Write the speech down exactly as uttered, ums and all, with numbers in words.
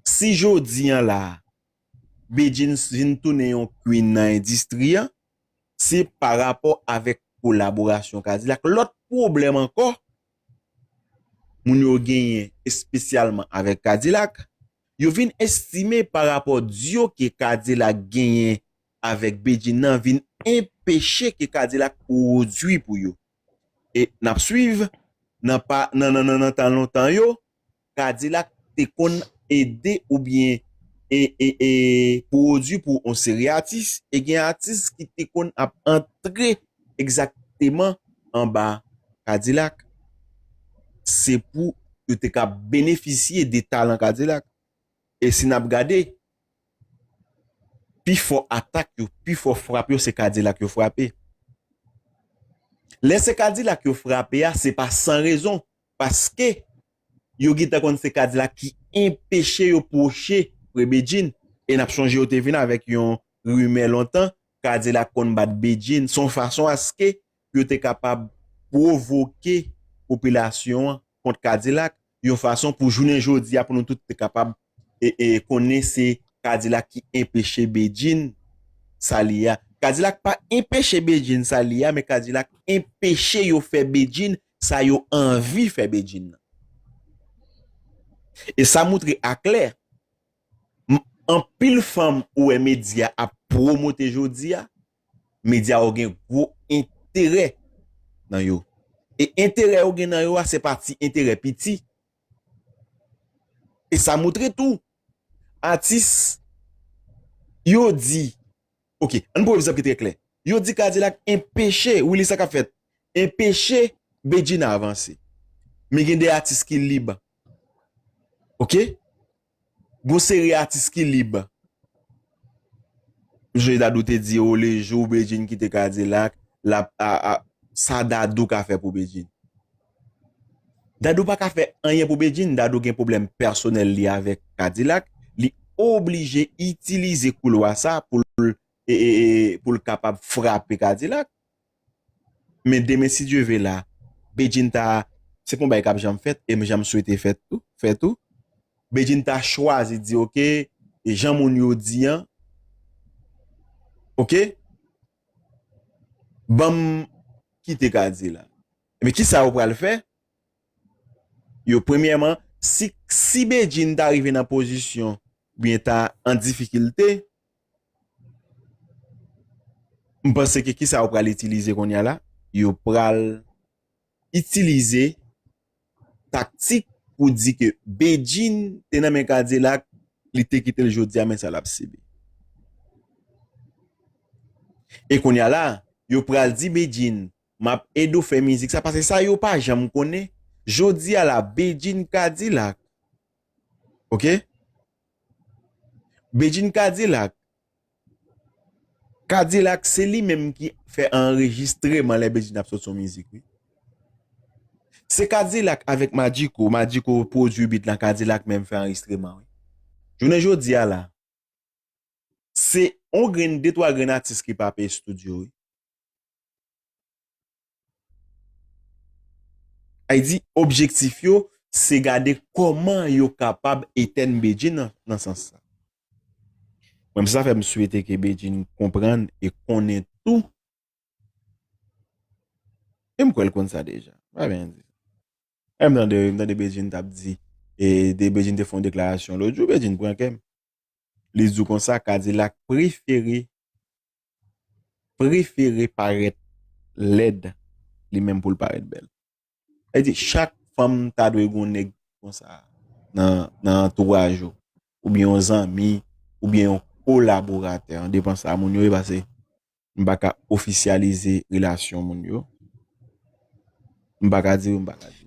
Si jodi a la, Bedjine vin tounen yon queen nan endistri a, se pa rapò avèk kolaborasyon Kadilak. Lòt pwoblèm ankò, moun yo genyen espesyalman avèk Kadilak, yo vin estime pa rapò dyo ke Kadilak genyen avèk Bedjine nan vin enpeche ke Kadilak pwodui pou yo. E n ap swiv nan pa, nan, nan, nan, nan tan lontan yo, Kadilak te konn ede oubyen e, e, e, pwodui pou yon seri atis, e gen atis ki te konn ap antre egzakteman anba Kadilak. Se pou yo te ka benefisye de talan Kadilak. E si n ap gade, pi fò atak yo, pi fò frap yo, se Kadilak yo frape. Lè se Kadilak yo frape a, se pa san rezon, paske yo gentan konn se Kadilak ki enpeche yo pwoche pre Bedjine. E n ap sonje yo te vin avèk yon rimè lontan, Kadilak konn bat Bedjine. Se yon fason aske yo te kapab pwovoke popilasyon an kont Kadilak, yon fason pou jounen jodi a, pou nou tout te kapab e, e, konnen se Kadilak ki enpeche Bedjine sa li ye a. Kadilak pa enpeche Bedjine sa li ye a, men Kadilak enpeche yo fè Bedjine sa yo anvi fè Bedjine nan. E sa moutre aklè, m-, anpil fanm ou wè medya ap pwomote jodi a, medya yo gen gwo enterè nan yo. E enterè yo gen nan yo a, se pa ti enterè piti. E sa moutre tou, atis yo di, ok, ann pran egzanp ki trè klè. Yo di Kadilak enpeche, wi, li sa k ap fèt, enpeche Bedjine avanse. Men gen de atis ki lib. Ok? Gon seri atis ki lib. M sonje Dadou te di, o, le jou Bedjine kite Kadilak, l ap, a, a, sa Dadou ka fè pou Bedjine. Dadou pa ka fè anyen pou Bedjine, Dadou gen pwoblèm pèsonèl li avèk Kadilak, li oblije itilize koulwa sa pou l, e, e, e, pou l kapab frape Kadilak. Men demen, si Dye ve la, Bedjine ta, se pa yon bagay k ap janm fèt, e m janm swete fèt tou, fèt tou. Bedjine ta chwazi di, ok, e jan moun yo di an, ok, ban m kite Kadilak. Men kisa yo pral fè? Yo, premyèman, si, si Bedjine ta rive nan pozisyon, oubyen ta an difikilte, m panse ke kisa yo pral itilize kounye a la? Yo pral itilize taktik pou di ke Bedjine te nan men Kadilak, li te kite l jodi a, men sa l ap sibi. E kounye a la, yo pral di Bedjine, m ap ede w fè mizik sa, paske sa yo pa janm konnen. Jodi a la, Bedjine Kadilak, ok? Bedjine Kadilak, Kadilak, se li menm ki fè anrejistreman lè Bedjine ap sot yon mizik, wi. Se Kadilak avèk Madjiko, Madjiko pwodui beat la, Kadilak menm fè anrejistreman, wi. Jounen jodi a la, se yon grenn, de twa grenn atis ki pa peye estidyo, wi. Ay di, objektif yo, se gade kòman yo kapab etèn Bedjine nan, nan sans sa. Mwen, sa fè m swete ke Bedjine konprann e konnen tou. E m kwè l konn sa deja. Pa byen di. E m tande, m tande Bedjine t ap di, e de Bedjine te fè yon deklarasyon lòt jou, Bedjine pran kè m. Li di w konsa, Kadilak prefere, prefere parèt lèd, li menm pou l parèt bèl. Sa vle di, chak fanm ta dwe gen yon nèg konsa nan, nan antouraj ou, oubyen yon zanmi, oubyen yon kolaboratè, an depan sa moun yo ye, paske m pa ka ofisyalize relasyon moun yo. M pa ka di wi, m pa ka di.